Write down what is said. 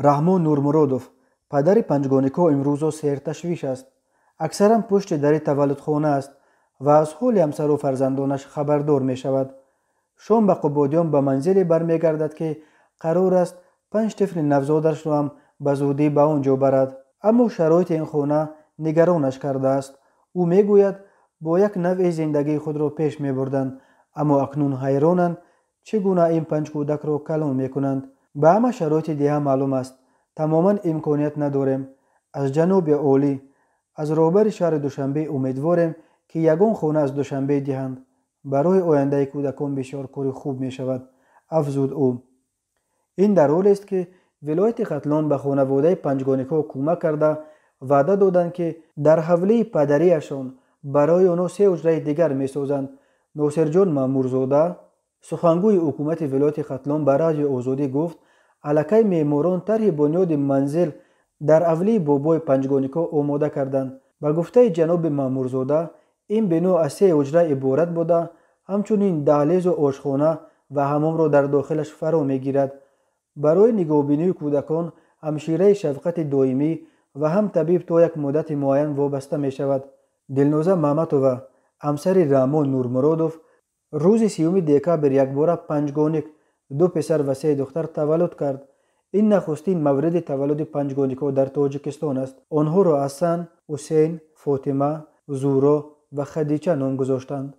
Раҳмон Нурмуродов, падари панҷгоникҳо, имрӯзо серташвиш аст. Аксаран пушти дари таваллудхона аст ва аз ҳоли ҳамсару фарзандонаш хабардор мешавад. Шом ба Қубодиён ба манзиле бармегардад, ки қарор аст панҷ тифли навзодашро ҳам ба зудӣ ба он ҷо барад. Аммо шароити ин хона нигаронаш кардааст. Ӯ мегӯяд, бо як навъи зиндагии худро пеш мебурданд, аммо акнун ҳайронанд, чӣ гуна ин панҷ кӯдакро калон мекунанд. Ба ҳама шароити деҳа маълум аст. Тамоман имконият надорем. Аз ҷаноби олӣ, аз роҳбари шаҳри Душанбе умедворем, ки ягон хона аз Душанбе диҳанд. Барои ояндаи кӯдакон бисёр кори хуб мешавад, афзуд ӯ. Ин дар ҳолест, ки вилояти Хатлон ба хонаводаи панҷгоникҳо кӯмак карда, ваъда доданд, ки дар ҳавлии падарияшон барои онҳо се ҳуҷраи дигар месозанд. Носирҷон Маъмурзода, сухангӯи ҳукумати вилояти Хатлон, ба Радиои Озодӣ гуфт, аллакай меъморон тарҳи бунёди манзил дар ҳавлии бобои панҷгоникҳо омода карданд. Ба гуфтаи ҷаноби Маъмурзода, ин бино аз се ҳуҷра иборат буда, ҳамчунин даҳлезу ошхона ва ҳаммомро дар дохилаш фаро мегирад. Барои нигоҳубинии кӯдакон ҳамшираи шафқати доимӣ ва ҳам табиб то як муддати муайян вобаста мешавад. Дилноза Маҳматова, ҳамсари Раҳмон Нурмуродов, рӯзи 30 декабр якбора панҷгоник, ду писар ва се духтар таваллуд кард. Ин нахустин мавриди таваллуди панҷгоникҳо дар Тоҷикистон аст. Онҳоро Ҳасан, Ҳусейн, Фотима, Зуро ва Хадича ном гузоштанд.